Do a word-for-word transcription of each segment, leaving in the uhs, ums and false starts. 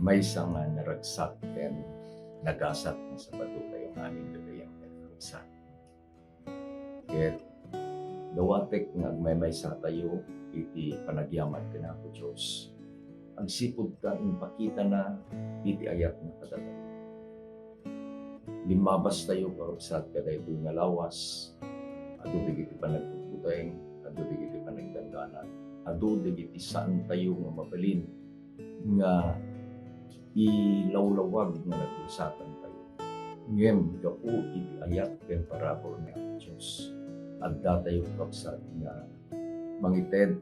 Maysa nga naragsak ken nagasat nga Sabado tayo nga amin gagayyem ken kabsat. Ket dawatek nga agmaymaysa tayo iti panagyaman ken Apo Dios. Agsipud ta impakitana iti ayat nga kadatayo. Limmabas tayo, kakabsat, kadaytoy nga lawas. Adu dagiti panagpuputeng, adu dagiti panagdangganat, adu dagiti saan tayo nga mabalin nga ilawlawag nga naglasatan tayo. Ngem gapu iti ayat ken parabur ni Apo Dios, adda tayo, kakabsat, nga mangited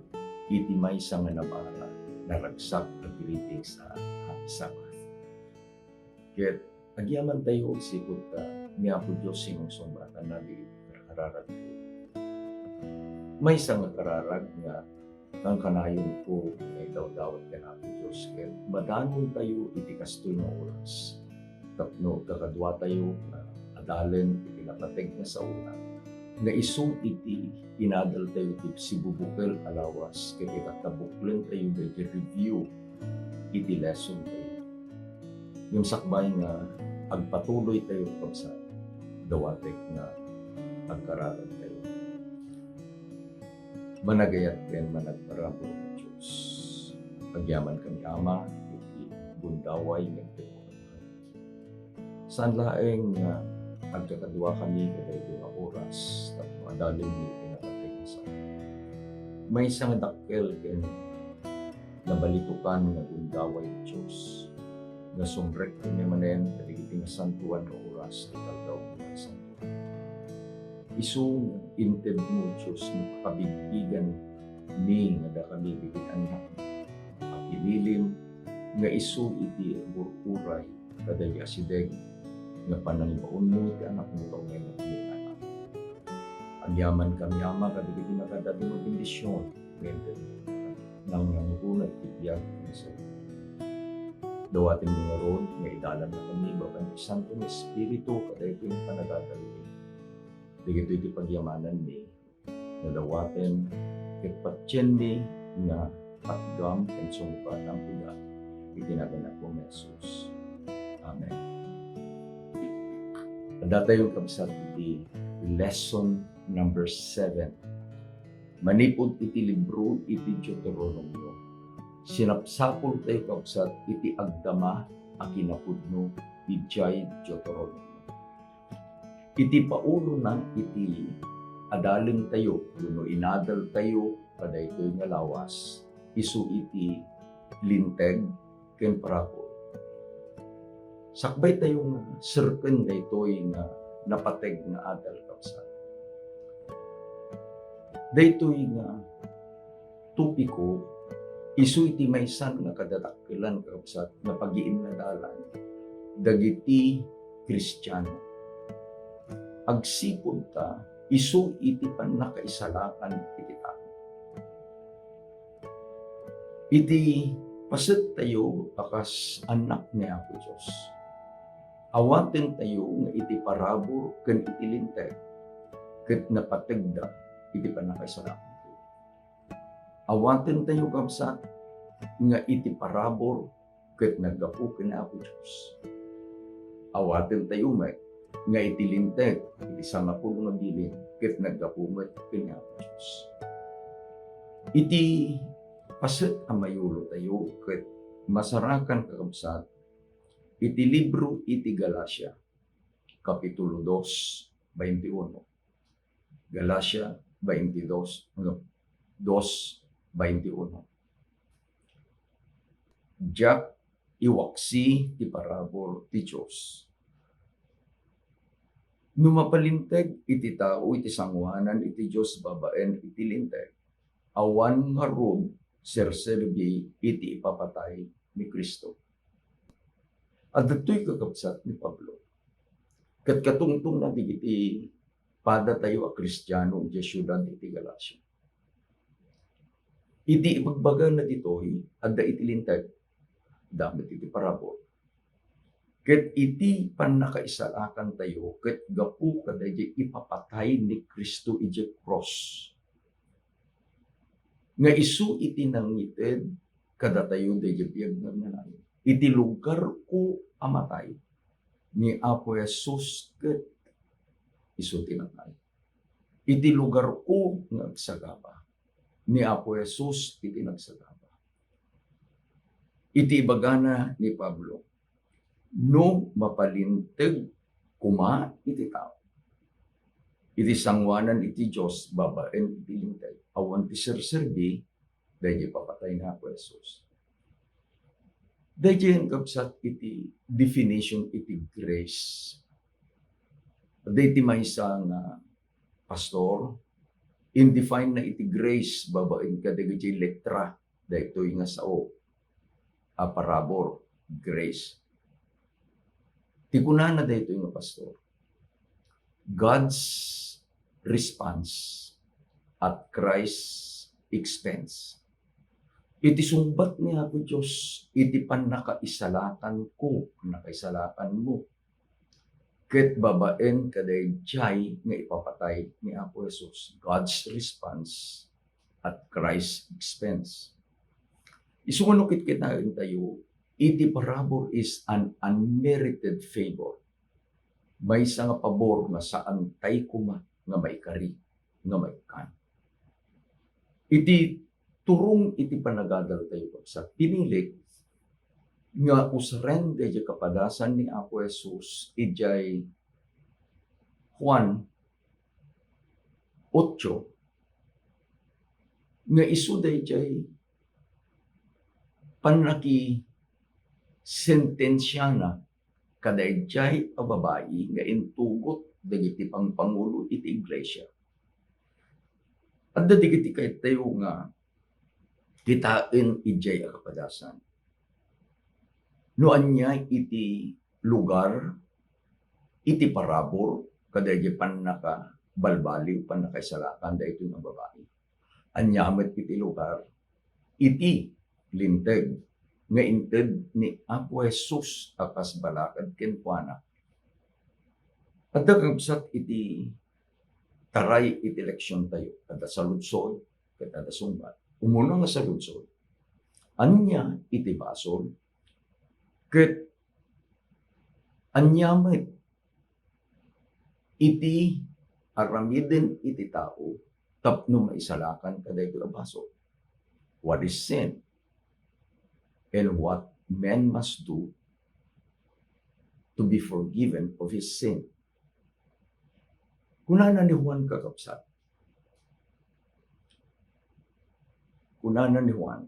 iti maysa nga nabara, naragsak a greetings a Happy Sabbath. Ket agyaman tayo agsipud ta ni Apo Dios sinungsungbatanna dagiti kararag. Maysa nga kararag nga kankanayonko nga idawdawat ken Apo Dios ket madanontayo iti kastoy nga oras tapno agkakaduatayo nga adalen iti napateg nga saona nga isu iti inadaltayo ti sibubukel a lawas ket itatta buklentayo daydi review iti lesson tayo. Ngem sakbay nga agpatuloy tayo, kabsat, dawatek nga agkararag tayo. Managayat ken managparabur nga Dios, agyaman kami, Ama, iti gundaway nga ited mo kami. Saan laeng nga agkakadua kami kadaytoy nga oras tapno adalen iti napateg nga saona. Maysa nga dakkel ken nabalitokan nga gundaway ti Dios nga sumrek kami manen kadagiti nasantoan nga oras ti aldaw nga nagsanto. Isu nga inted mo, Dios, nga pakabigbigan mi nga dakami dagiti annakmo a pinilim nga isu iti agur-uray kadagiti asideg nga panangibaonmo iti annakmo nga umay nagmilana. Agyaman kami, Ama, kadagiti nagadadduma bendision, ngem nangnangruna iti biag nga sayo. Dawatenmi ngarud nga idalanna kami babaen ti Santo nga Espiritu kadaytoy nga panagadal. Dagitoy ti pagyamananmi nga dawaten ket patienmi nga patgam ken sungbatam ida iti nagan ni Apo Jesus. Amen. Addatayo, kabsat, iti lesson number seven. Manipud iti libro iti Deuteronomio, sinapsapultayo, kabsat, iti agdama a kinapudno idiay Deuteronomio. Iti paulona iti adalentayo wenno inadaltayo kadaytoy nga lawas, isu iti Linteg ken parabur. Sakbaytayo nga serken daytoy nga napateg nga adal, kabsat. Daytoy nga topiko, isu iti maysa nga kadadakkelan, kakabsat, nga pagiinnadalan dagiti Kristiano. Agsipud ta, isu iti pannakaisalakan iti tao. Iti pasettayo a kas annak ni Apo Dios, awatentayo nga iti parabur ken iti Linteg ket napategda iti pannakaisalakan. Awatentayo, kabsat, nga iti parabur ket naggapu ken Apo Dios. Awatentayo met nga iti Linteg iti sangapulo nga bilin ket naggapu met ken Apo Dios. Iti paset a mayulotayo ket masarakan, kakabsat, iti libro iti Galacia, Kapitulo dos, baintiuno. Galacia twenty-two, ano, dos twenty-uno. Diak iwaksi ti parabur ti Dios. No mapalinteg iti tao iti sangoanan iti Dios babaen iti Linteg, awan ngarud serserbi iti ipapatay ni Cristo. Adda toy kakabsat ni Pablo. Ket katungtong na dagiti padatayo a Kristiano idiay siudad iti Galacia. Iti ibagbagana ditoy, adda iti Linteg, adda met iti parabur. Ket iti pannakaisalakantayo ket gapu kadaydi ipapatay ni Cristo idiay krus, nga isu iti nangited kadatayo daydi biag nga agnanayon. Iti lugarko a matay, ni Apo Jesus ket isu ti natay. Iti lugarko nga agsagaba, ni Apo Jesus iti nagsagaba. Iti ibagana ni Pablo, no mapalinteg koma iti tao, iti sangoanan iti Dios babaen iti Linteg, awan ti serserbi daydi ipapatay ni Apo Jesus. Daydiay, kabsat, iti definition iti grace. Daydi maysa nga pastor, in-define na iti grace babaen kadagiti letra daytoy nga sao a parabur, grace. Ti kunana daytoy nga pastor, God's response at Christ's expense. Iti sungbat ni Apo Dios iti pannakaisalakanko, pannakaisalakanmo, ket babaen kadaydiay nga ipapatay ni Apo Jesus, God's response at Christ's expense. Isu nga no kitkitaentayo, iti parabur is an unmerited favor. Maysa nga pabor nga saantay koma nga maikari, nga maikkan. Iti turong iti panagadaltayo, kabsat, pinilik nga usaren daydiay kapadasan ni Apo Jesus idiay Juan ocho, nga isu daydiay pannakisentensiana kadaydiay a babai nga intugot dagiti pangpangulo iti iglesia. Adda dagiti kayatyo nga kitaen idiay a kapadasan. No ania iti lugar, iti parabur, kadaydiay pannakabalbaliw, pannakaisalakan daytoy nga babai. Ania met iti lugar, iti Linteg nga inted ni Apo Jesus a kas balakad kenkuana. Adda, kabsat, iti taray iti leksiontayo, adda saludsod ket adda sungbat. Umuna nga saludsod, ania iti basol ket ania met iti aramiden iti tao tapno maisalakan kadaytoy a basol? What is sin? And what man must do to be forgiven of his sin? Kunana ni Juan, kakabsat. Kunana ni Juan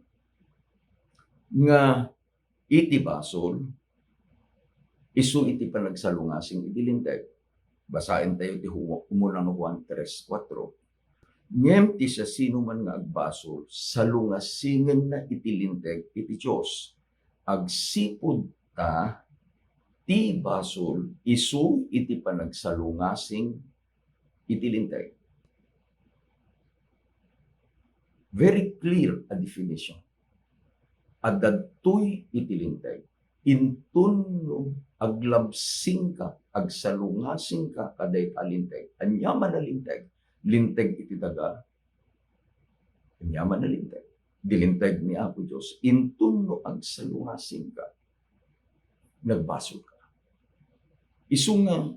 nga iti basol, isu iti panagsalungasing iti Linteg. Basaentayo ti Ju-, umuna nga Juan tres kuatro. Ngem ti siasinoman nga agbasol, salungasingenna iti Linteg iti Dios. Agsipud ta ti basol isu iti panagsalungasing iti Linteg. Very clear a definition. Adda ditoy iti Linteg. Inton no aglabsingka, agsalungasingka kadayta a Linteg. Ania man a Linteg? Linteg iti daga. Ania man a Linteg? Di Linteg ni Apo Dios. Inton no agsalungasingka, nagbasolka. Isu nga,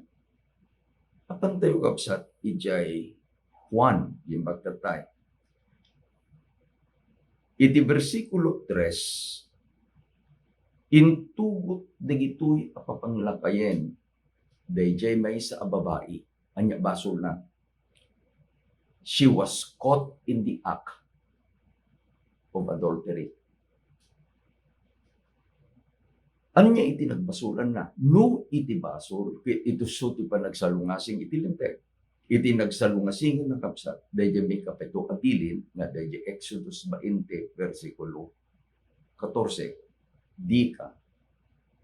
apantayo, kabsat, idiay Juan, imbag tattay. Iti bersikulo tres, intugot dagitoy a papanglakayen daydiay maysa a babai. Ania basolna? She was caught in the act of adultery. Ania iti nagbasolanna? No iti basol, ket isu ti panagsalungasing iti Linteg. Iti nagsalungasing nga kabsat, daydiay maikapito a bilin nga daydiay Exodus twenty, bersikulo katorse, "Dika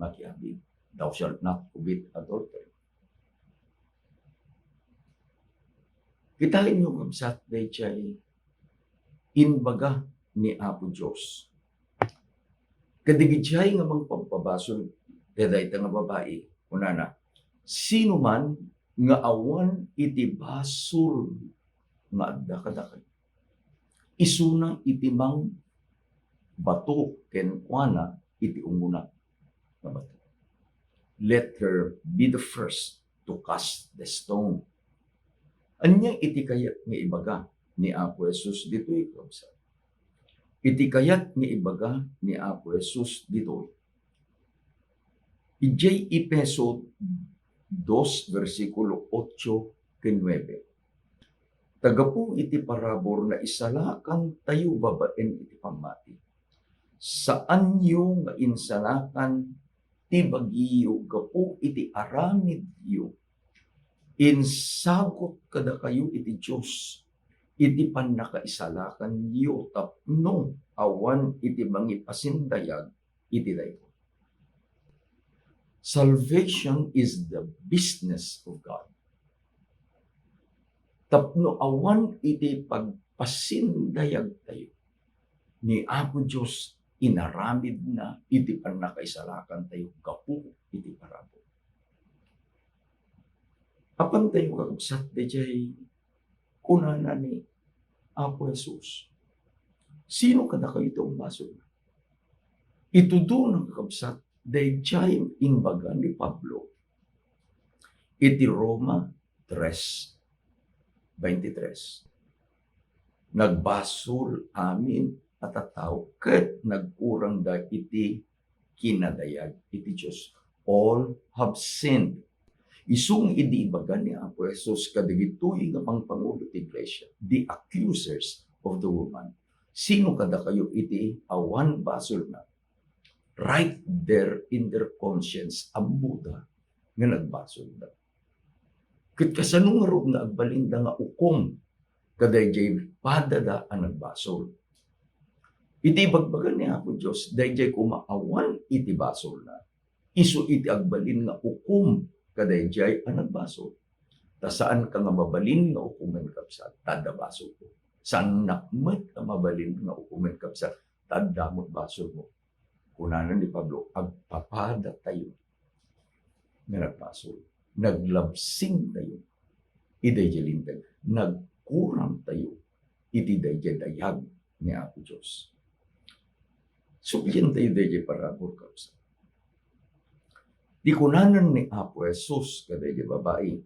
makiabig." Thou shalt not commit adultery. Kitaenyo, kabsat, daydiay imbaga ni Apo Dios kadagiti nga mangpabpabasol kadayta nga babai, kunana, "Sino man nga awan iti basol nga adda kadakayo, isuna iti mangbato kenkuana iti umuna." nga bato. Let her be the first to cast the stone. Ania iti kayat nga ibaga ni Apo Jesus ditoy, kakabsat? Iti kayat nga ibaga ni Apo Jesus ditoy, idiay Efeso dos, bersikulo otso ken nuebe, ta gapu iti parabur, naisalakantayo babaen iti pammati. Saanyo nga insalakan ti bagiyo gapu iti aramidyo. Insagut kadakayo iti Dios iti pannakaisalakanyo tapno awan iti mangipasindayag iti daytoy. Salvation is the business of God. Tapno awan iti pagpasindayagtayo ni Apo Dios, inaramidna iti pannakaisalakantayo gapu iti parabur. Apantayo, kakabsat, daydiay kunana ni Apo Jesus, "Sino kadakayo ti awan basolna?" Itudona, kakabsat, daydiay imbaga ni Pablo iti Roma tres, twenty-three. Nagbasol amin a tattao ket nagkurangda iti kinadayag iti Dios. All have sinned. Isu nga idi ibaga ni Apo Jesus kadagitoy nga pangpangulo ti iglesia, the accusers of the woman, "Sino kadakayo iti awan basolna?" Right there in their conscience, ammoda nga nagbasolda. Ket kasano ngarud nga agbalinda nga ukom kadaydiay padada a nagbasol? Iti ibagbaga ni Apo Dios, daydiay koma awan iti basolna, isu iti agbalin nga ukom kadaydiay a nagbasol. Ta saanka nga mabalin nga ukomen, kabsat, ta adda basolko. Saannak met nga mabalin nga ukomen, kabsat, ta adda met basolmo. Kunana ni Pablo, agpapadatayo nga nagbasol. Naglabsingtayo iti daydiay linteg. Nagkurangtayo iti daydiay dayag ni Apo Dios. Sublientayo daydiay parabur, kabsat. Ti kunanen ni Apo Jesus kadaydiay babai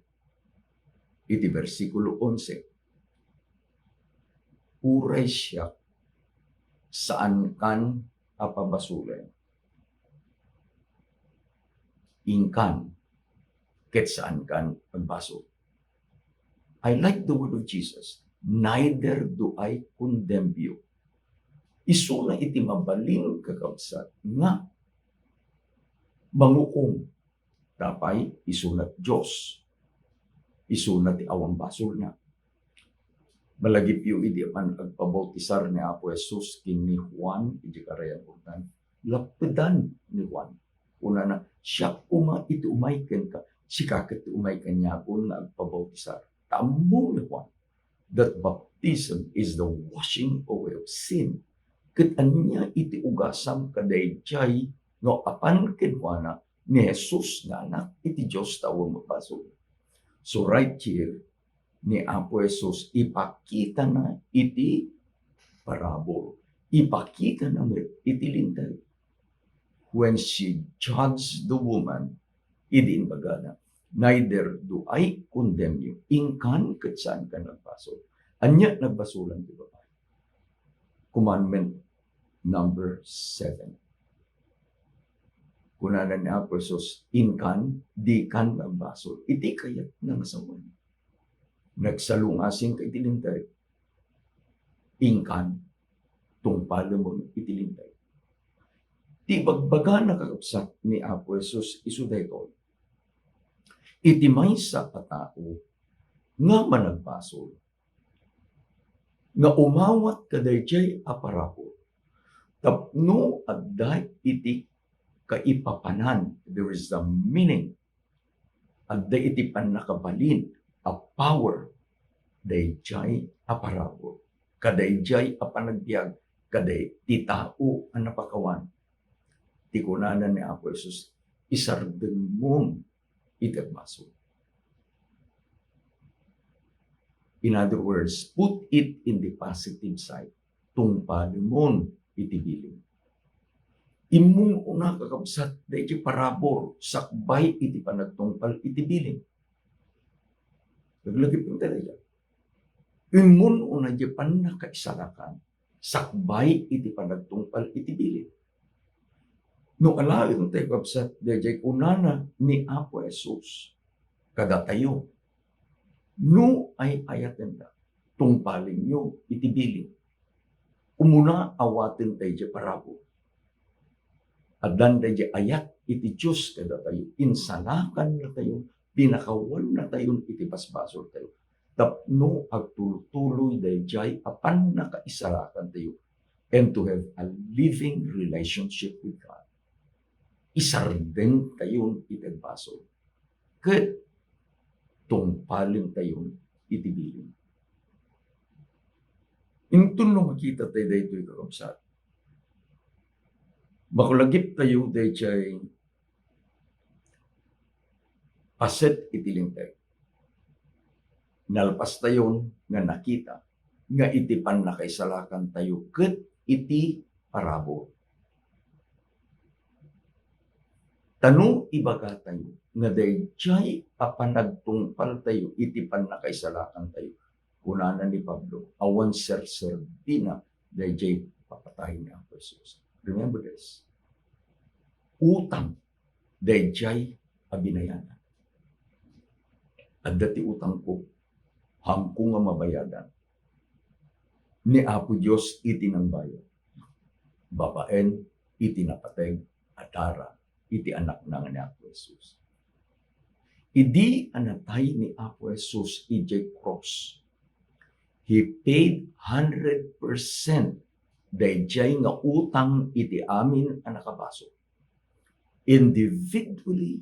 iti bersikulo onse, "Uray siak, saankan a pabasolen. Inkan, ket saankan agbasol." I like the word of Jesus, "Neither do I condemn you." Isuna iti mabalin, kakabsat, nga mangukom. Apay? Isuna ti Dios. Isuna ti awan basolna. Malagipyo idi apan agpabautisar ni Apo Jesus ken ni Juan idiay karayan Jordan, lappedan ni Juan. Kunana, "Siak koma iti umay kenka, sika ket ti umay kaniakon nga agpabautisar." Ta ammo ni Juan that baptism is the washing away of sin. Ket ania iti ugasam kadaydiay nga apan kenkuana ni Jesus nga Anak iti Dios ta awan mabasol? So right here, ni Apo Jesus, ipakitana iti parabur, ipakitana met iti linteg. When she judged the woman, idi imbagana, "Neither do I condemn you." Inkan ket saankan agbasol. Ania nagbasolan ti babai? Commandment number seven. Kunana ni Apo Jesus, "Inkan, dikan agbasol." Iti kayatna nga sawen. Nagsalungasingka iti linteg. Inkan, tungpalemon iti linteg. Ti ibagbagana, kakabsat, ni Apo Jesus isu daytoy, iti maysa a tao nga managbasol, nga umawat kadaydiay a parabur tapno adda iti kaipapanan, there is a meaning, adda iti pannakabalin a power daydiay a parabur, kadaydiay a panagbiag, kaday ti tao a napakawan. Ti kunana ni Apo Jesus, "Isardengmon iti agbasol." In other words, put it in the positive side. Tungpalemon iti bilin. Immun-una, kakabsat, dayjay parabur sakbay iti panagtungpal iti bilin. Laglagipenta dayta. Immun-una diay pannakaisalakan sakbay iti panagtungpal iti bilin. No alaentayo, kabsat, dayjay kunana ni Apo Jesus kadatayo, "No ay-ayatenda, tungpalenyo iti bilin." Umuna, awaten dayjay parabur. Addan dayjay ayat iti Dios kadatayo. Insalakannatayon, pinakawannatayon iti basbasoltayo tapno agtultuloy dayjay a pannakaisalakantayo and to have a living relationship with God. Isardengtayon iti basol ket tungpalentayon iti bilin. Inton no makitatayo daytoy, kakabsat, makulagiptayo dayjay paset iti Linteg. Nalpastayon nga nakita nga iti pannakaisalakantayo ket iti parabur. Ta no ibagatayo nga dayjay a panagtungpaltayo iti pannakaisalakantayo, kunana ni Pablo, awan serserbina dayjay papatay ni Apo Jesus. Remember this. Utang dayjay a binayadan. Adda ti utangko, haanko nga mabayadan. Ni Apo Dios iti nangbayad babaen iti napateg a dara iti Anakna nga ni Apo Jesus. Idi a natay ni Apo Jesus idiay krus, He paid hundred percent dayjay nga utang iti amin a nakabasol. Individually,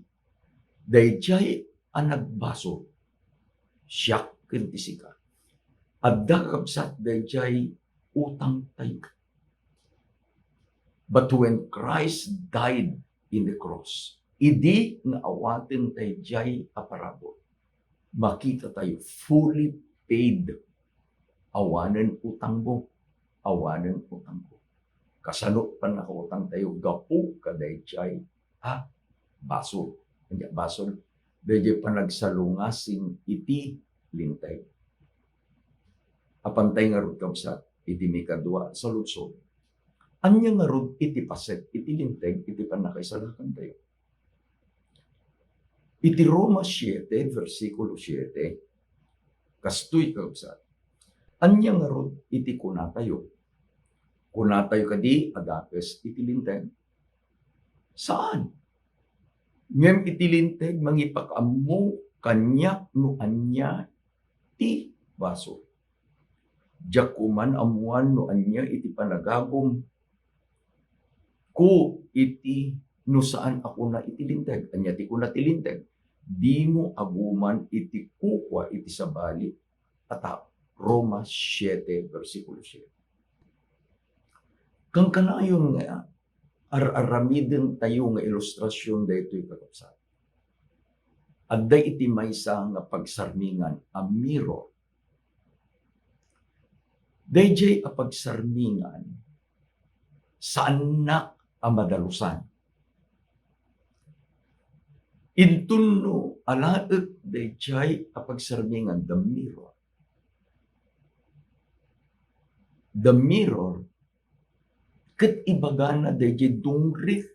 dayjay a nagbasol, siak ken ti sika. Adda, kakabsat, dayjay utangtayo. But when Christ died in the cross, idi nga awaten dayjay a parabur, makitatayo fully paid. Awanen utangmo, awanen utangko. Kasano pannakautangtayo gapu kadayjay a basol? Ania basol? Dayjay panagsalungasing iti Linteg. Apantay ngarud, kabsat, iti maikadua a saludsod. Ania ngarud iti paset iti Linteg iti pannakaisalakantayo? Iti Roma siete, bersikulo siete, kastoy, kakabsat, ania ngarud iti kunatayo? Kunatayo kadi a dakes iti Linteg? Saan. Ngem iti Linteg, mangipakammo kaniak no ania ti basol. Diak koma ammoan no ania iti panagagum ko iti no saan a kuna iti Linteg. Ania ti kuna ti Linteg? Dimo aguman iti kukua iti sabali a tao. Roma siete, bersikulo siete. Kankanayon nga ar-aramidentayo nga ilustrasion daytoy, kakabsat. Adda iti maysa nga pagsarmingan a mirror. Dayjay a pagsarmingan, saannak a madalusan. Inton no alaek dayjay a pagsarmingan, the mirror. The mirror ket ibagana dayjay dungrik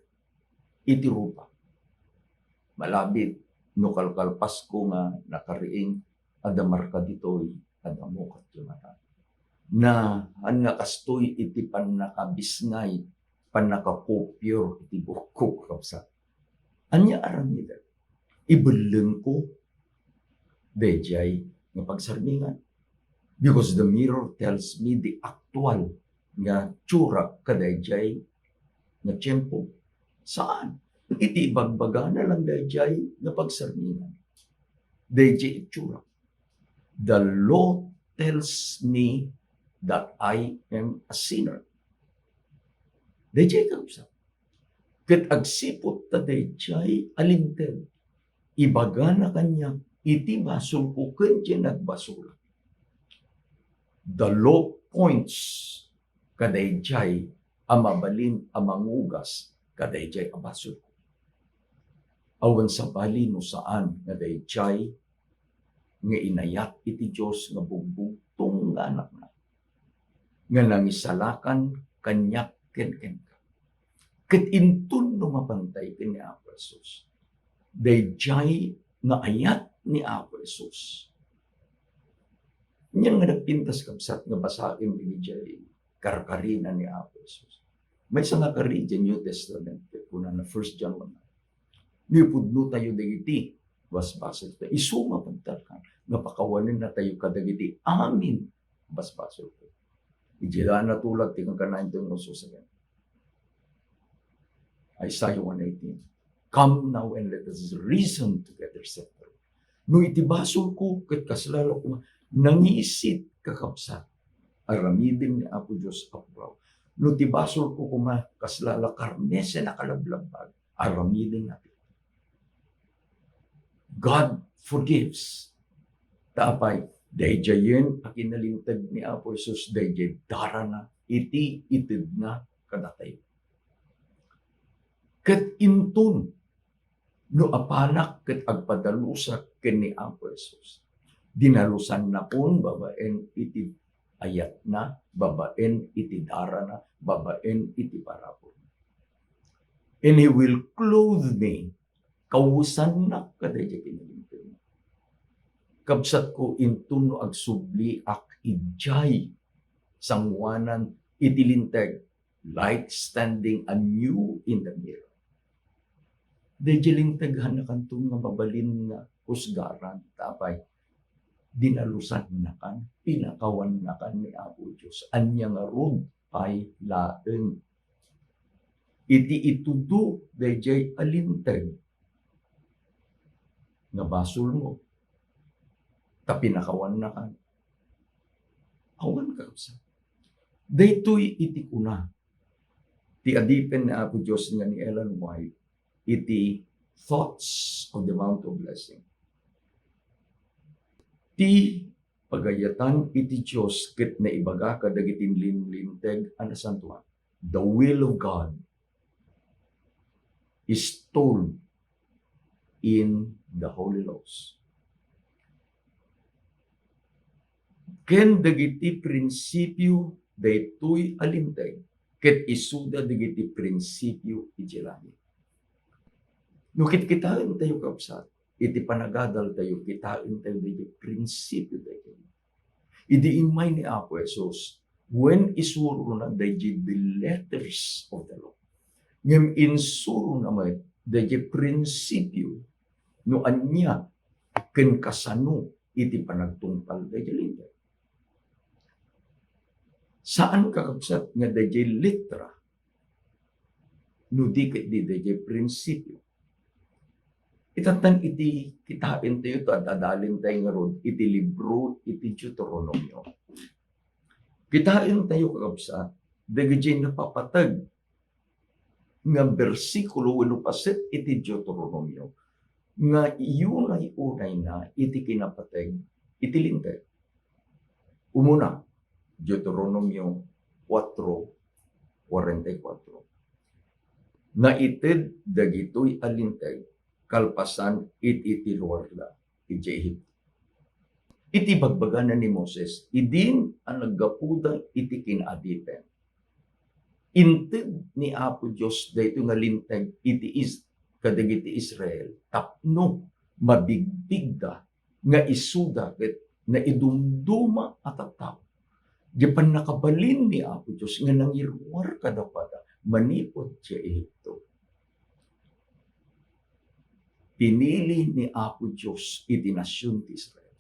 iti rupa. Malabit no kalkalpasko nga nakariing, adda marka ditoy, adda mukat ti mata. Naan nga kastoy iti pannakabisngay, pannakakupyor iti bukkok, kabsat. Ania aramidek? Ibellengko dayjay nga pagsarmingan. Because the mirror tells me the actual nga tsura kadayjay nga tiempo. Saan? Iti ibagbagana lang dayjay nga pagsarmingan. Dayjay itsura. The law tells me that I am a sinner. Dayjay, kakabsat. Ket agsipud ta dayjay a Linteg, ibagana kaniak iti basolko ken ti nagbasolak. The law points kadayjay a mabalin a mangugas kadaydiay a basolko. Awan sabali no saan nga daydiay nga inayat iti Dios nga bugbugtong nga Anakna, nga nangisalakan kaniak ken kenka. Ket inton no mabantay ken ni Apo Jesus, daydiay nga ayat ni Apo Jesus. Ania nga nagpintas, kabsat, nga basaem dagiti karkarina ni Apo Jesus. Maysa nga kari iti New Testament, kunana, First John one nine. Ni pudno tayo dagiti basbasol ta isu nga pagtalkan nga pakawanennatayo kadagiti amin basbasol. Iti daan natulag ti kankanayon ti Moses again. Isaiah one eighteen. "Come now and let us reason together," said the Lord. No iti basolko ket kasla la koma, nangisit, kakabsat, aramiden ni Apo Dios a puraw. No ti basolko koma kasla la karnesen a kalablabbag, aramiden na. God forgives. Ta apay, daydiayen a kinalinteg ni Apo Jesus, daydiay darana iti itedna kadatayo. Ket inton no apanak ket agpadalusak ken ni Apo Jesus, dinalosannakon babaen iti ayatna, babaen iti darana, babaen iti parabur. And He will clothe me. Kawesannak kadaydiay kinalinteg. Kabsatko, inton no agsubliak idiay sangoanan iti linteg, like standing anew in the mirror. Daydiay linteg, haannakanton nga mabalin nga husgaran, ta apay, dinalusannakan, pinakawannakan ni Apo Dios. Ania ngarud pay laeng iti itudo daydiay a linteg nga basolmo, ta pinakawannakan? Awan, kakabsat. Daytoy iti kuna ti adipen ni Apo Dios nga ni Ellen White iti Thoughts of the Mount of Blessing. Ti pagayatan iti Dios ket naibaga kadagiti linlinteg a nasantoan. The will of God is told in the holy laws. Ken dagiti prinsipio daytoy a linteg, ket isuda dagiti prinsipio iti langit. No kitkitaentayo, kabsat, iti panagadaltayo, kitaentayo daytoy prinsipio daytoy. Idi immay ni Apo Jesus, wen isurona daydiay the letters of the law. Ngem insurona met daydiay prinsipio no ania ken kasano iti panagtungpal daydiay linteg. Saan, kakabsat, nga daydiay letra no di ket di daydiay prinsipio. Itattan iti kitaentayo ta ad-adalentayo ngarud iti libro iti Deuteronomio. Kitaentayo, kakabsat, dagiti napapateg nga bersikulo wenno paset iti Deuteronomio nga iunay-unayna iti kinapateg iti linteg. Umuna, Deuteronomio kuatro, kuarenta y kuatro. Naited dagitoy a linteg kalpasan iti tinuarda idiay Egipto. Iti bagbagana ni Moses, idin a naggapuda iti kinaadipen, inted ni Apo Dios daytoy nga linteg iti is-, kadagiti Israel tapno mabigbigda nga isuda ket naidumduma a tattao. Diay pannakabalin ni Apo Dios nga nangiruar kadakuada manipud idiay Egipto. Pinili ni Apo Dios iti nasion ti Israel.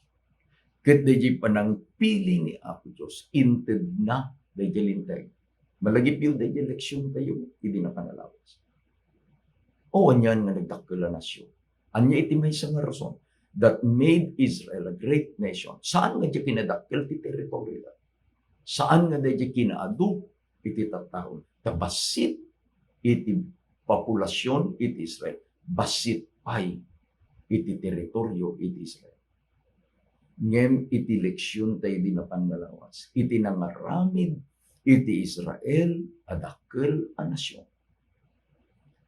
Ket daydiay panangpili ni Apo Dios, intedna daydiay linteg. Malagipyo daydiay leksiontayo idi napanalawas. O, anian nga nagdakkel a nasion. Ania iti maysa nga rason that made Israel a great nation? Saan nga diay kinadakkel ti teritorioda. Saan nga daydiay kinaadu iti tattao. Ta bassit iti populasion iti Israel, bassit pay iti teritorio iti Israel. Ngem iti leksiontayo idi napan nga lawas, iti nangaramid iti Israel a dakkel a nasion.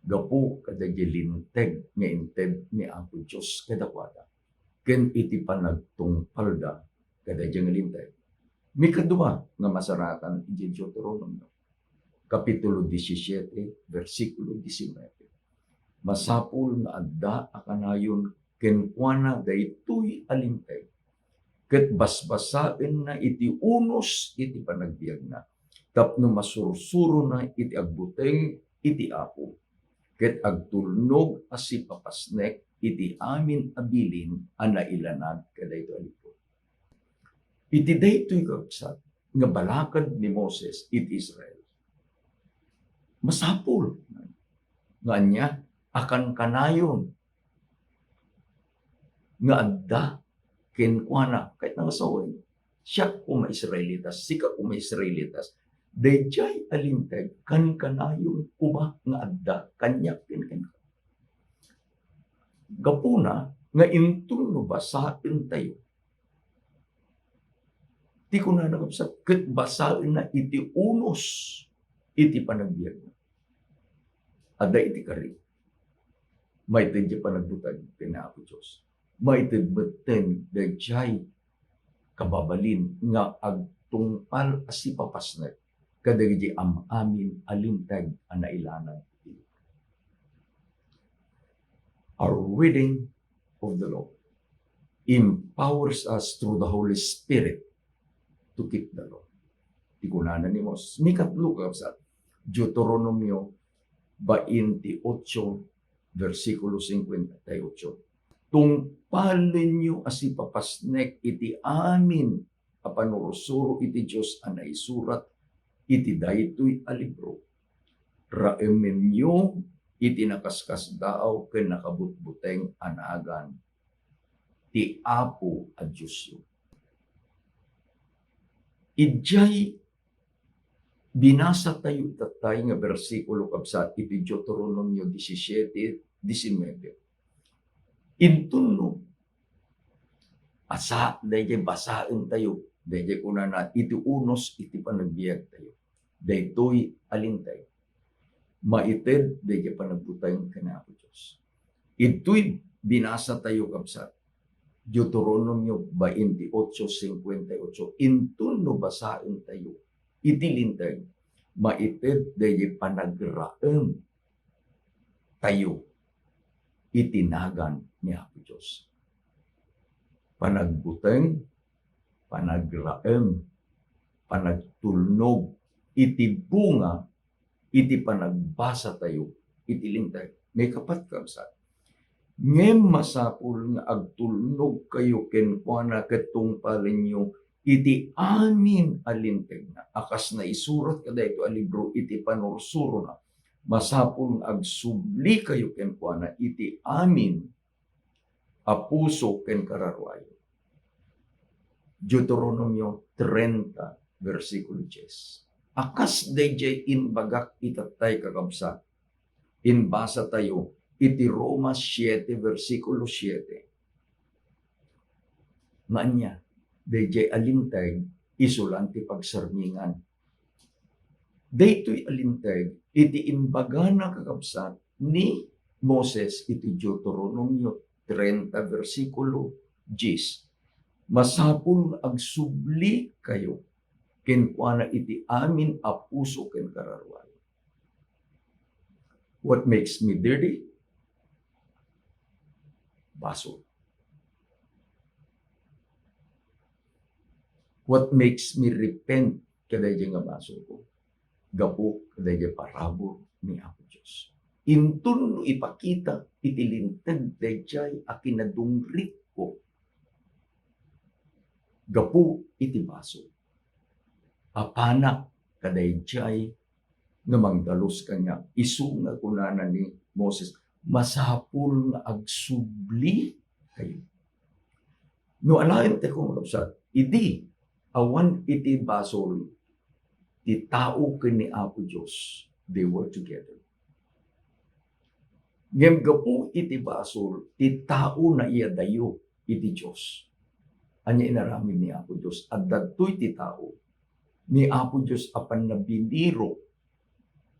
gapu kadaydi Linteg nga inted ni Apo Dios kadakuada, ken iti panagtungpalda kadaydi nga Linteg. Mikadua nga masarakan iti Deuteronomio, Kapitulo disisiete, bersikulo disinebe. Masapul nga adda a kanayon kenkuana daytoy a Linteg, ket basbasaenna iti unos iti panagbiagna, tapno masursurona iti agbuteng iti Apo, ket agtulnog a sipapasnek iti amin a bilin a nailanad kadaytoy a libro. Iti daytoy, kakabsat, nga balakad ni Moses iti Israel, masapul nga ania a kankanayon nga adda kenkuana, ket nangasawen, siak koma Israelitas, sika koma Israelitas, daydiay a Linteg kankanayon koma nga adda kaniak ken kenka. Gapuna nga inton no basaentayo ti kunana, kabsat, ket basaenna iti unos iti panagbiagna. Adda iti kari, maited diay panagbuteng ken ni Apo Dios. Maited metten daydiay kababalin nga agtungpal a sipapasnek kadagiti am-amin a Linteg a nailanad iti libro. A reading of the law empowers us through the Holy Spirit to keep the law. Ti kunana ni Moses. Mikatlo, kakabsat, Deuteronomio bainti otso, bersikulo singkuenta y otso. Tungpalenyo a sipapasnek iti amin a panursuro iti Dios a naisurat iti daytoy a libro. Raemenyo iti nakaskasdaaw ken nakabutbuteng a nagan ti Apo a Diosyo. Idiay binasatayo itattay nga bersikulo, kabsat, iti Deuteronomio disisiete disinebe. Inton no asa, daydiay basaentayo, daydiay kunana, iti unos iti panagbiagtayo, daytoy a Linteg, maited daydiay panagbuteng ken ni Apo Dios. Itoy binasatayo, kabsat, Deuteronomio bainti otso singkuenta y otso, inton no basaentayo iti Linteg, maited daydiay panagraem tayo iti nagan ni Apo Dios. Panagbuteng, panagraem, panagtulnog iti bunga iti panagbasatayo iti Linteg. Maikapat, kabsat, ngem masapul nga agtulnogkayo kenkuana ket tungpalenyo iti amin a lintegna a kas naisurat kadaytoy a libro iti panursurona. Masapul nga agsublikayo kenkuana iti amin a puso ken kararuayo. Deuteronomio treinta, bersikulo dies. A kas daydiay imbagak itattay, kakabsat, imbasatayo iti Roma siete, bersikulo siete. Nga ania, daydiay a linteg, isu laeng ti pagsarmingan. Daytoy a linteg iti imbagana, kakabsat, ni Moses iti Deuteronomio treinta, bersikulo dies, "Masapul nga agsublikayo kenkuana iti amin a puso ken kararuayo." What makes me dirty? Basol. What makes me repent kadaydiay nga basolko? Gapu kadaydiay parabur ni Apo Dios. Inton no ipakita iti linteg daydiay a kinadungritko gapu iti basol, apanak kadaydiay nga mangdalus kaniak. Isu nga kunana ni Moses, "Masapul nga agsubli kayo." No alaen ti kakabsat, idi awan iti basol ti tao ken ni Apo Dios, they were together. Ngem gapu iti basol, ti tao naiyadayo iti Dios. Ania inaramid ni Apo Dios? Adda daytoy ti tao ni Apo Dios a pannabinirok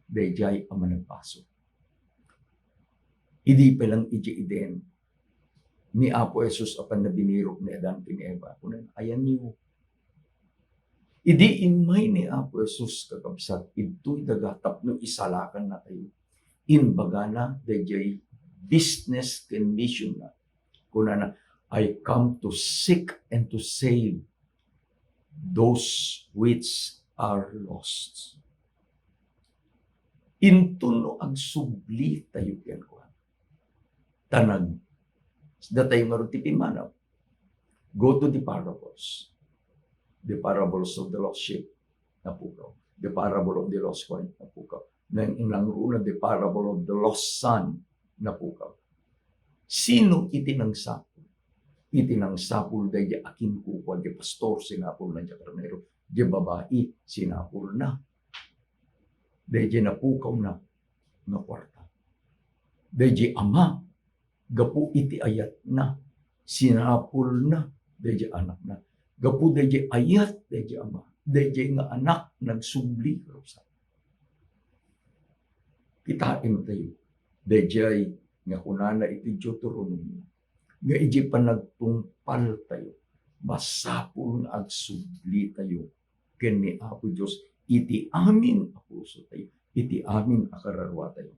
daydiay a managbasol. Idi pay lang idiay Eden, ni Apo Jesus a pannabinirok ni Adan ken ni Eva, kunana, "Ayanyo." Idi immay ni Apo Jesus, kakabsat, idtoy daga tapno isalakannatayo. Imbagana daydiay business ken mission na. Kunana, "I come to seek and to save those which are lost." Inton no agsubli tayo kenkuana, ta nag-, datayo ngarud ti pimmanaw. Go to the parables. The parables of the lost sheep, napukaw. The parable of the lost coin, napukaw. Nang, nangruna, the parable of the lost son, napukaw. Sino iti nangsapul? Iti nangsapul daydi akinkukua, di pastor, sinapulna di karnero, di babai, sinapulna. Daydi napukawna nga kuarta. Daydi ama, gapu iti ayatna, sinapulna daydi anakna. Gapu daydi ayat daydi ama, daydi nga anak nagsubli, kakabsat. Kitaentayo, daydi nga kunana iti Deuteronomio, nga idi panagtungpaltayo, masapul nga agsublitayo ken ni Apo Dios iti amin a pusotayo, iti amin a kararuatayo.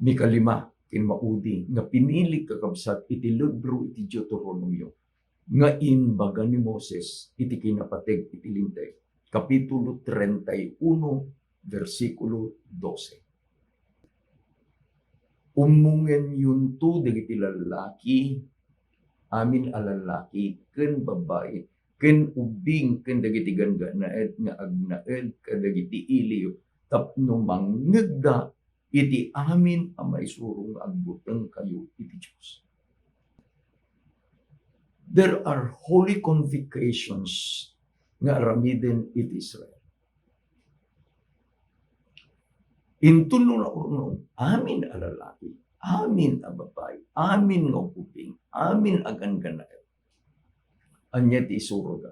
Mikalima ken maudi nga pinili, kakabsat, iti libro iti Deuteronomio nga imbaga ni Moses iti kinapateg iti Linteg, Kapitulo treinta y uno, bersikulo dose. Ummongenyonto dagiti lallaki, amin a lallaki ken babbai, ken ubbing ken dagiti ganggannaet nga agnaed kadagiti iliyo tapno mangngegda iti amin a maisuro nga agbutengkayo iti Dios. There are holy convocations nga aramiden iti Israel. Inton no naurnong, amin a lalaki, amin a babai, amin nga ubbing, amin a ganggannaet. Ania ti isuroda?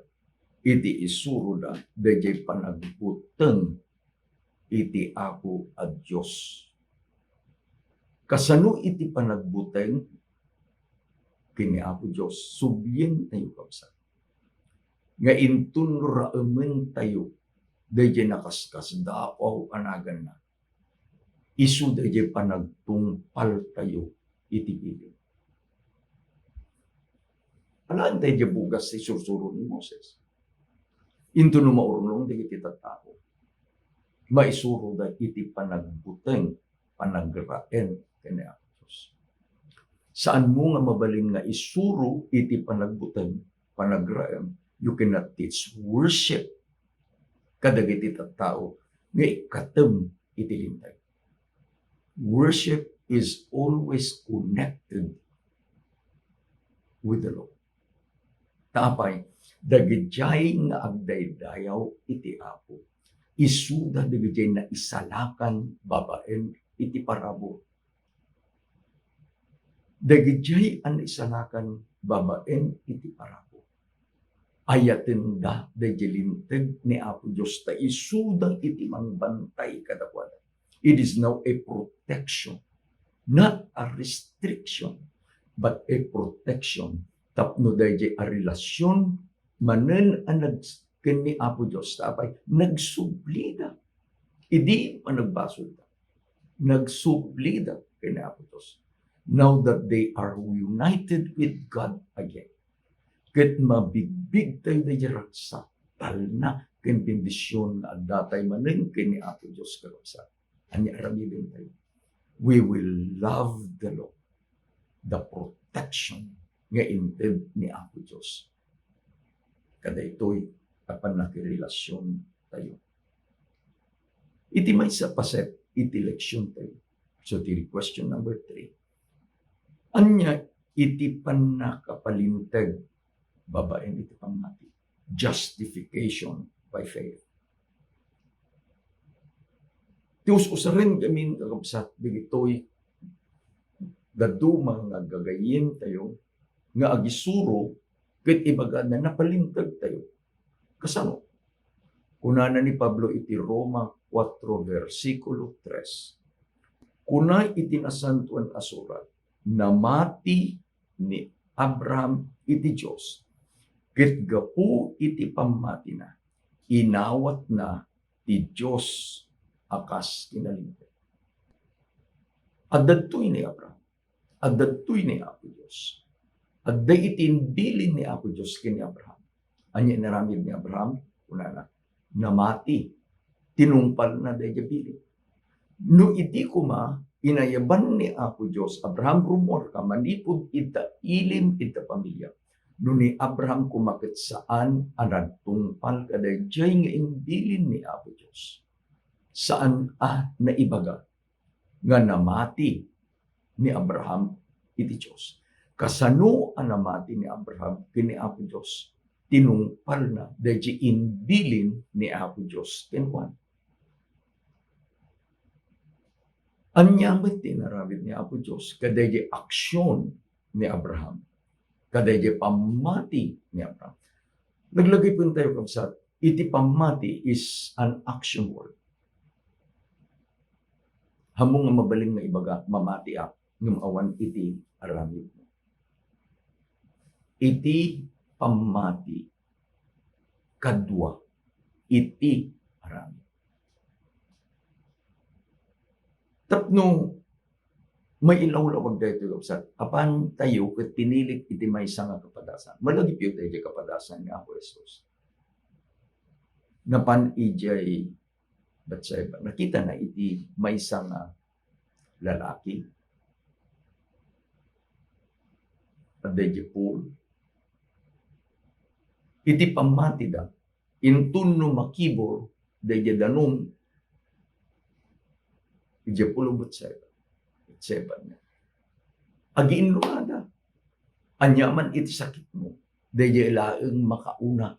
Iti isuroda, daydiay panagbuteng iti Apo a Dios. Kasano iti panagbuteng ken ni Apo Dios? Sublientayo, kabsat, nga inton raementayo daydiay nakaskasdaaw a naganna, isu daydiay panagtungpaltayo iti bilin. Alaen daydiay bugas ti sursuro ni Moses. Inton no maurnong dagiti tattao, maisuroda iti panagbuteng, panagraem ken ni Apo Dios. Saanmo nga mabalin nga isuro iti panagbuteng, panagraem. You cannot teach worship kadagiti tattao nga ikkatem iti Linteg. Worship is always connected with the Lord. Ta apay, dagidiay nga agdaydayaw iti Apo, isuda dagidiay naisalakan babaen iti parabur. Dagidiay a naisalakan babaen iti parabur, ayatenda daydiay Linteg ni Apo Dios ta isuda iti mangbantay kadakuada. It is now a protection, not a restriction, but a protection. Tapno daydiay a relasion manen a nag-, ken ni Apo Dios, ta apay, nagsublida idi panagbasolda. Nagsublida ken ni Apo Dios. Now that they are united with God again, ket mabigbigtayo daydiay ragsak, talna, ken bendision nga addatay manen ken ni Apo Dios, kakabsat. Ania aramidentayo? We will love the Lord, the protection nga inted ni Apo Dios kadaytoy a pannakirelasiontayo. Iti maysa a paset iti leksiontayo. So, ti question number three, ania iti pannakapalinteg babaen iti pammati? Justification by faith. Ti us-usaren ngamin, kakabsat, dagitoy dadduma nga aggagayyemtayo nga agisuro ket ibagana napalintegtayo. Kasano? Kunana ni Pablo iti Roma kuatro, bersikulo tres, Kuna iti Nasantoan a Surat, "Namati ni Abraham iti Dios, ket gapu iti pammatina, inawatna ti Dios a kas kinalinteg." Adda daytoy ni Abraham. Adda daytoy ni Apo Dios. Adda iti imbilin ni Apo Dios ken ni Abraham. Ania inaramid ni Abraham? Kunana, namati. Tinungpalna daydiay bilin. No idi koma, inayaban ni Apo Dios, "Abraham, rummuarka manipud ita ilim ita pamilia." No ni Abraham koma ket saan a nagtungpal kadaydiay nga imbilin ni Apo Dios. Saan a naibaga nga namati ni Abraham iti Dios. Kasano a namati ni Abraham ken ni Apo Dios? Tinungpalna daydiay imbilin ni Apo Dios kenkuana. Ania met ti inaramid ni Apo Dios kadaydiay aksyon ni Abraham, kadaydiay pammati ni Abraham? Naglagipentayo, kabsat, iti pammati is an action word. Ammom nga mabalin nga ibaga, mamatiak, ngem awan iti aramidmo. Iti pammati, kadua iti aramid. Tapno mailawlawag daytoy, kabsat, apan tayo ket pinilik iti maysa nga kapadasan. Malagipyo daydiay kapadasan ni Apo Jesus. Napan idiay Bathsheba, nakitana iti maysa nga lalaki. Adda idiay pool. Iti pammatida, inton no makibur daydiay danum, idiay pool of Bathsheba. Bathsheba niya. Agiinnuada. Ania man iti sakitmo, daydiay laeng makauna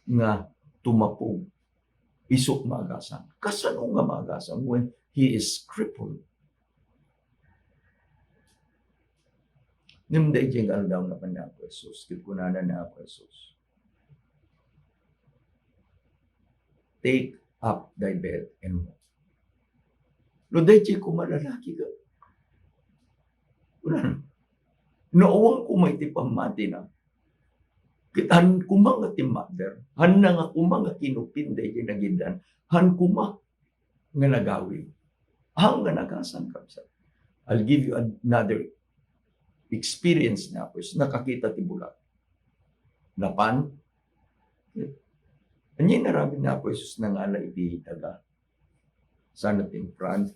nga tumapog isu maagasang. Kasano nga maagasang when he is crippled? Ngem daydiay nga aldaw, napan ni Apo Jesus, ket kunana ni Apo Jesus, "Take up thy bed and walk." No daydiay koma lalaki ka, kunana, no awan koma iti pammatina, ket han koma nga timmakder, hanna nga koma nga kinupin daydiay nagidan, han koma nga nagawid. Haan nga nagasan, kabsat. I'll give you another experience ni Apo Jesus. Nakakita ti bulag. Napan, ania inaramid ni Apo Jesus? Nangala iti daga. Sana timpran,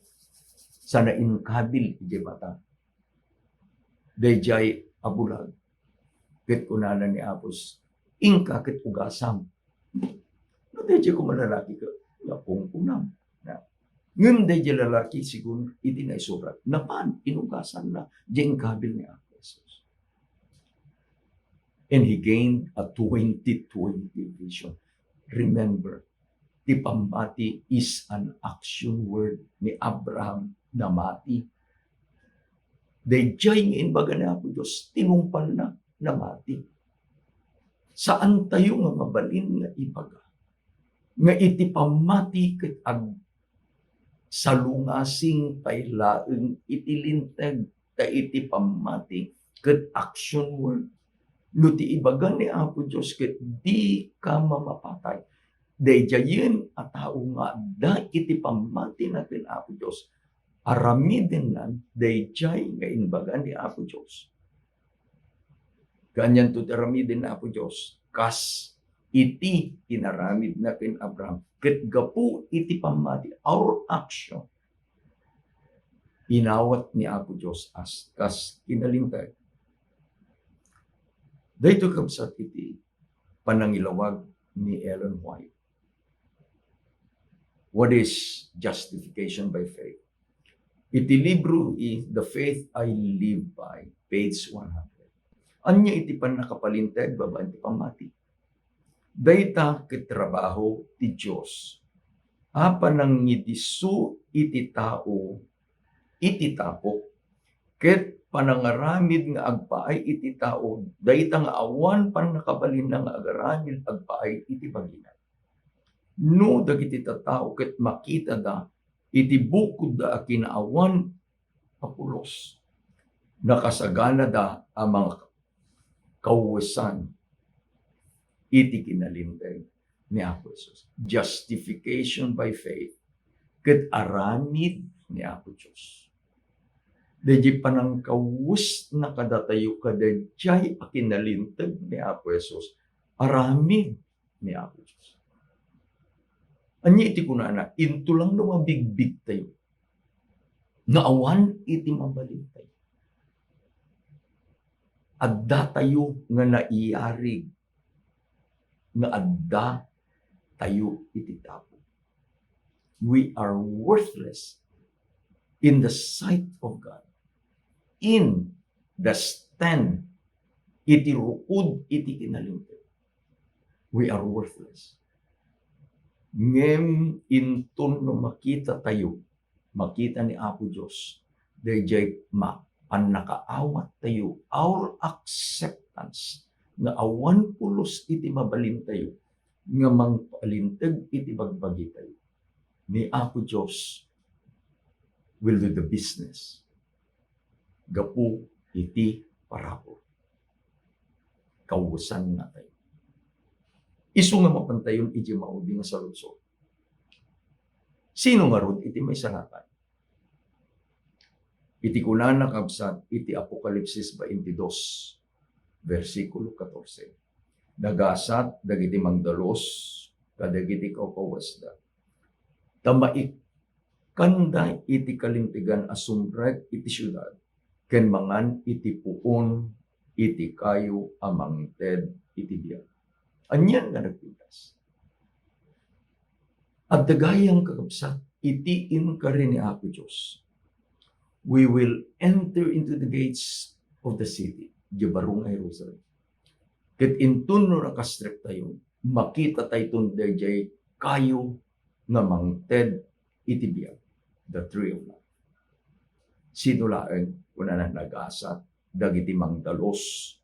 sana inkabil iti mata daydiay a bulag. Ket kunana ni Apo Jesus, "Inka ket ugasam." No daydiay koma lalaki ket, "Nga kunkunam." Na. Ngem daydiay lalaki, sigun iti naisurat, napan, inugasanna diay inkabil ni Apo Jesus. And he gained a twenty twenty vision. Remember, ti pammati is an action word ni Abraham, namati. Daydiay nga imbaga ni Apo Dios, tinungpalna, namati. Saan tayo nga mabalin nga ibaga nga iti pammati ket ag-, salungasing pay laeng iti linteg, ta iti pammati ket action word. No ti ibaga ni Apo Dios ket dika mamapatay. Daydiayen a tao nga adda iti pammatina ken Apo Dios, aramidennan daydiay nga imbaga ni Apo Dios. Kaanianto ti aramiden ni Apo Dios? Kas iti inaramidna ken Abraham. Ket gapu iti pammati, our action, inawat ni Apo Dios as kas kinalinteg. Daytoy, kabsat, iti panangilawag ni Ellen White. What is justification by faith? Iti libro i The Faith I Live By, page one hundred. Ania iti pannakapalinteg babaen ti pammati? Dayta ket trabaho ti Dios a panangidisso iti tao iti tapok, ket panangaramid nga agpaay iti tao dayta nga awan pannakabalinna nga agaramid agpaay iti bagina. No dagiti tattao ket makitada iti bukodda a kinaawan a pulos. Nakasaganada a mga kawesan iti kinalinteg ni Apo Jesus. Justification by faith ket aramid ni Apo Dios. Daydi panangkawesna kadatayo kadaydiay a kinalinteg ni Apo Jesus, aramid ni Apo Dios. Ania iti kunana? Into lang no mabigbigtayo nga awan iti mabalintayo. Addatayo nga naiyarig nga addatayo iti tapok. We are worthless in the sight of God. In the stand, iti rukod iti kinalinteg, we are worthless. Ngem inton no makita tayo, makita ni Apo Dios, daydiay ma-, pannakaawat tayo, our acceptance, nga awan pulos iti mabalintayo, nga mangpalinteg iti bagbagitayo. Ni Apo Dios will do the business gapu iti parabur. Kawesanna tayo. Isu nga mapantayon iti maudi nga saludsod. Sino ngarud iti maisalakan? Iti kunana, kabsat, iti Apokalipsis twenty-two, bersikulo katorse, nagasat dagiti mangdalus kadagiti kawkawesda, ta maikkanda iti kalintegan a sumrek iti siudad, ken mangan iti puon iti kayo a mangted iti biag. Anian nga nagpintas? Adda gayam, kakabsat, iti inkari ni Apo Dios. We will enter into the gates of the city, di baro nga Jerusalem. Ket inton no nakastrek tayo, makita tayton daydiay kayo nga mangted iti biag, the tree of life. Sino laeng? Kunana, nagasat dagiti mangdalus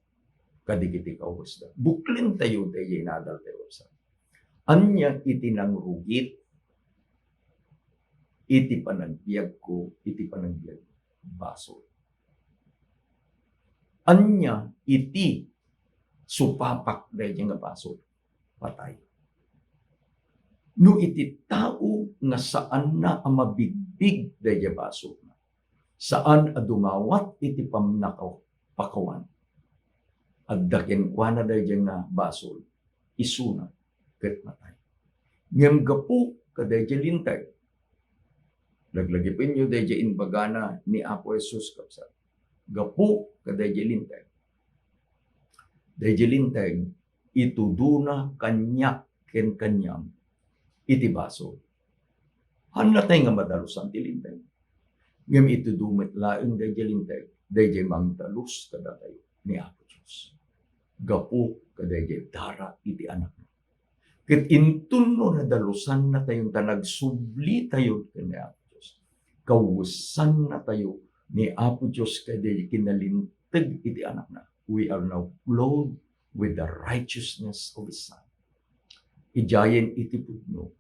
kadagiti kawesda. Buklentayo daydiay inadaltayo, kabsat. Ania iti nangrugit iti panagbiagko, iti panagbiag basol? Ania iti supapak daydiay nga basol? Patay. No iti tao nga saanna a mabigbig daydiay basolna, saan a dumawat iti pannakaw-, pakawan, adda kenkuana daydiay nga basol, isuna ket matay. Ngem gapu kadaydiay linteg, laglagipenyo daydiay imbagana ni Apo Jesus, kabsat. Gapu kadaydiay linteg, daydiay linteg, itudona kaniak ken kaniam iti basol. Haanna tay nga madalusan ti linteg. Ngem itudo met laeng daydiay linteg, daydiay mangdalus kadatayo ni Apo Dios gapu kadaydiay dara iti Anakna. Ket inton no nadalusanna tayo ta nagsubli tayo ken ni Apo Dios, kawesanna tayo ni Apo Dios kadaydiay kinalinteg iti Anakna. We are now clothed with the righteousness of His Son. Idiayen iti pudno,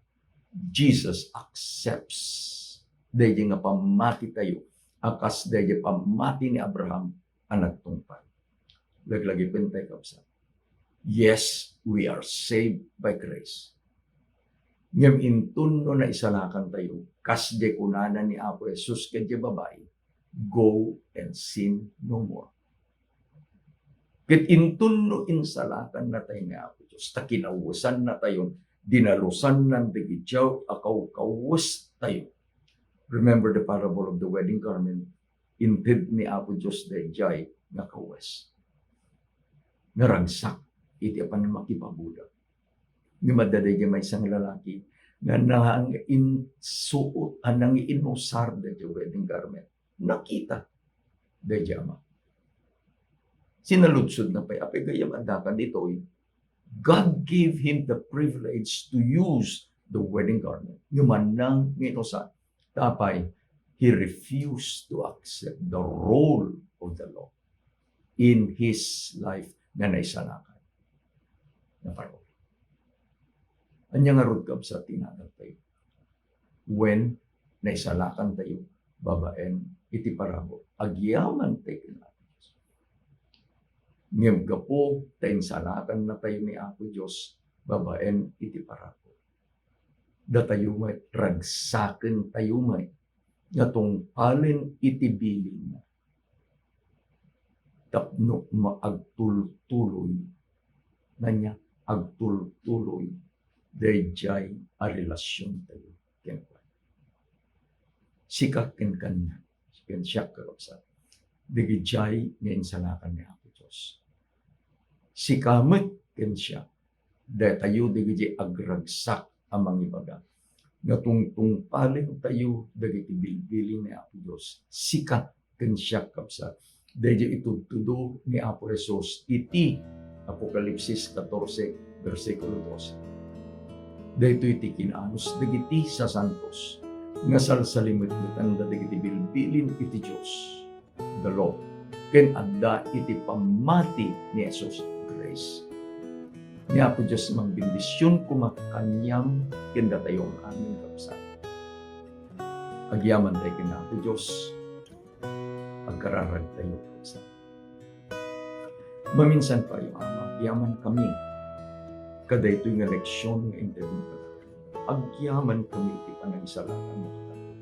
Jesus accepts daydiay nga pammati tayo a kas daydiay pammati ni Abraham a nagtungpal. Laglagipentayo, kabsat. Yes, we are saved by grace. Ngem inton no naisalakan tayo, kas diay kunana ni Apo Jesus ken diay babai, "Go and sin no more." Ket inton no insalakanna tayo ni Apo Dios, ta kinawesanna tayo, dinalusanna dagiti a kawkawes tayo. Remember the parable of the wedding garment? Inted ni Apo Dios daydiay nga kawes. Naragsak iti apan makipabuda. Ngem adda daydiay maysa nga lalaki nga nanginsuot, a nangiinusar daydiay wedding garment. Nakita daydiay ama. Sinaludsodna pay, "Apay gayyem, addaka ditoy?" God gave him the privilege to use the wedding garment. Ngem nanginusar. Apay, he refused to accept the role of the law in his life nga naisalakan. Napay-, Ania ngarud, kabsat, ti nadal tayo? When naisalakan tayo babaen iti parabur. Agyamantay ken Apo Dios. Ngem gapu ta insalakannatayo ni Apo Dios babaen iti parabur, datayo met, ragsakentayo met nga tungpalen iti bilinna tapno maagtultuloy, ania, agtultuloy daydiay a relasiontayo kenkuana. Sika ken kaniak, ken siak, kakabsat, dagidiay nga insalakan ni Apo Dios. Sika met ken siak, datayo dagidiay agragsak a mangibaga nga tungtungpalentayo dagiti bilbilin ni Apo Dios. Sika ken siak, kabsat, daydiay itudtudo ni Apo Jesus iti Apokalipsis katorse, bersikulo dose. Daytoy ti kinaanus dagiti sasantos nga salsalimetmetanda dagiti bilbilin iti Dios, the Lord, ken adda iti pammati ni Jesus. Grace. Ni Apo Dios mangbendision koma kaniam ken datayo amin, kabsat. Agyamantay ken Apo Dios, agkararagtayo, kabsat. Maminsan pay, Ama, agyamankami kadaytoy nga leksion nga intedmo kadakami. Agyamankami iti panangisalakan mo kadakami.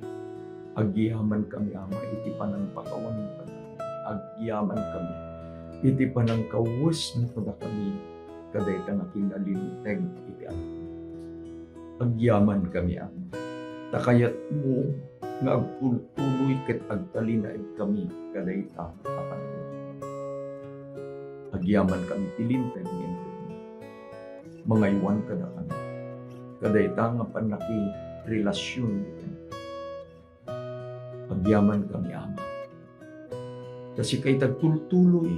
Agyamankami, Ama, iti panangpakawan mo kadakami. Agyamankami iti panangkawes mo kadakami kadayta nga kinalinteg iti anak. Agyamankami, Ama, ta kayatmo nga agtultuloy ket agtalinaedkami kadayta a panagbiag. Agyamankami ti linteg nga intedmo. Mangaywan kadakami kadayta nga pannakirelasion kenka. Agyamankami, Ama, ta sika iti agtultuloy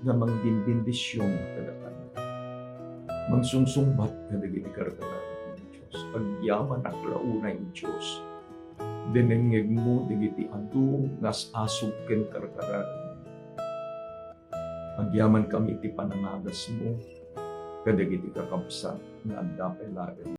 nga mangbenbendision kadakami. Mangsungsungbat kadagiti karkararag, Dios. Agyamanak la unay, Dios. Dinengngegmo dagiti adu nga as-asug ken karkararag. Agyamankami iti panangagasmo kadagiti kakabsat nga adda pay laeng